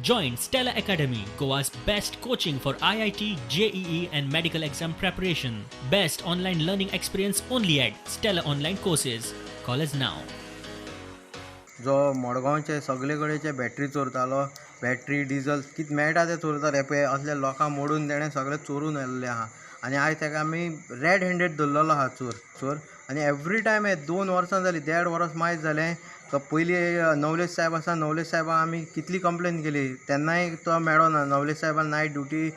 Join Stella Academy, Goa's best coaching for IIT, JEE, and medical exam preparation. Best online learning experience only at Stella Online Courses. Call us now. जो मडगांवचे सगळे कडेचे battery चोरतालो, battery, diesel कितें मेळटा तें चोरताले. पळय, असले लोकांक मोडून तेणें सगळें चोरून व्हेल्लें आहा आनी आयज ताका आमी रेड हँडेड धरलेलो आहा चोर चोर. आनी एवरी टायम हे 2 वर्सां जालीं, देड वर्स मायज जालें. तो पयलीं नवलेश साहेब आसा, नवलेश साहेबाक आमी कितली कंप्लेन केली तेन्नाय तो मेळो ना. नवलेश साहेबान नायट ड्युटी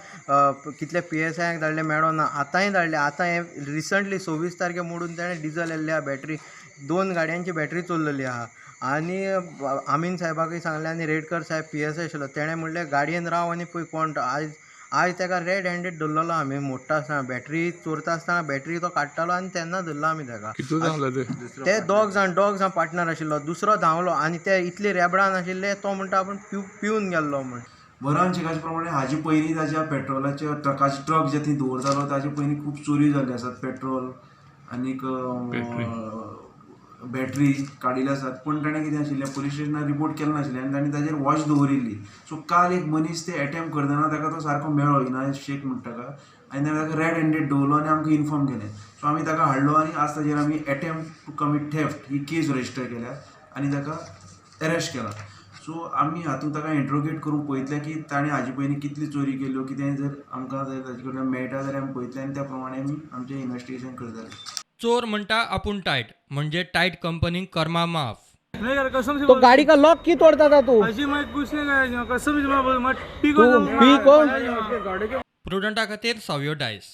कितले पीएसआयांक धाडले, मेळो ना. आतांय धाडले. आतां हें रिसंटली 26 तारखे मोडून तेणें डिजल येल्ले आहा, बॅटरी, दोन गाडयांची बॅटरी चोरलेली आहा. आनी अमीन साहेबाकूय सांगलें आनी रेडकर साहेब पीएसआय आशिल्लो, तेणें म्हणलें, गाडयेन राव आनी पळय कोण तो. आयज आयज ताका रेड हँडेड धरलेलो आमी मोडटा आसतना, बॅटरी चोरता आसतना बॅटरी तो काडटालो आनी तेन्ना धरलो आमी ताका. कितू जाण ते? ते दोग जाण पार्टनर आशिल्लो. दुसरो धांवलो आनी ते इतले रेबडान आशिल्ले, तो म्हणटा आपूण पिवन गेल्लो म्हूण. बरान शेखाचे प्रमाणे हाजे पयलीं ताज्या पेट्रोलाच्या ट्रकाचे, ट्रक जे थंय दवरतालो ताजे पयलीं खूब चोरी जाल्ली आसात. पेट्रोल आनीक बॅटरी काडिल्ले आसात. पूण ताणें कितें आशिल्लें, पुलीस स्टेशनार रिपोर्ट केलें नाशिल्लें आनी ताणें ताजेर वॉच दवरिल्ली. सो काल एक मनीस ते एटेम्प करतना ताका तो सारको मेळ्ळो, इनायत शेख म्हणटा ताका, आनी ताणें ताका रेड हँडेड दवरलो आनी आमकां इन्फॉर्म केलें. सो आमी ताका हाडलो आनी आज ताजेर आमी attempt to commit theft he case register केल्या आनी ताका अरेस्ट केला. सो आमी हातूंत ताका इंट्रोगेट करूंक पळयतले की ताणें हाजे पयलीं कितली चोरी केल्यो, कितें जर आमकां जर ताजे कडल्यान मेळटा जाल्यार आमी पळयतले आनी त्या प्रमाणे आमी आमचें इन्वेस्टिगेशन करतले. चोर म्हणटा आपूण टायट, म्हणजे टायट कंपनीक कर्मा माफ. नहीं यार, कसम से तो बोल। गाड़ी का लॉक क्यों तोड़ता था तू? अजी, मैं कुछ नहीं गया, कसम से मैं बोल, मैं पी तू को पी को प्रुडंटा खातीर सावयो डायस.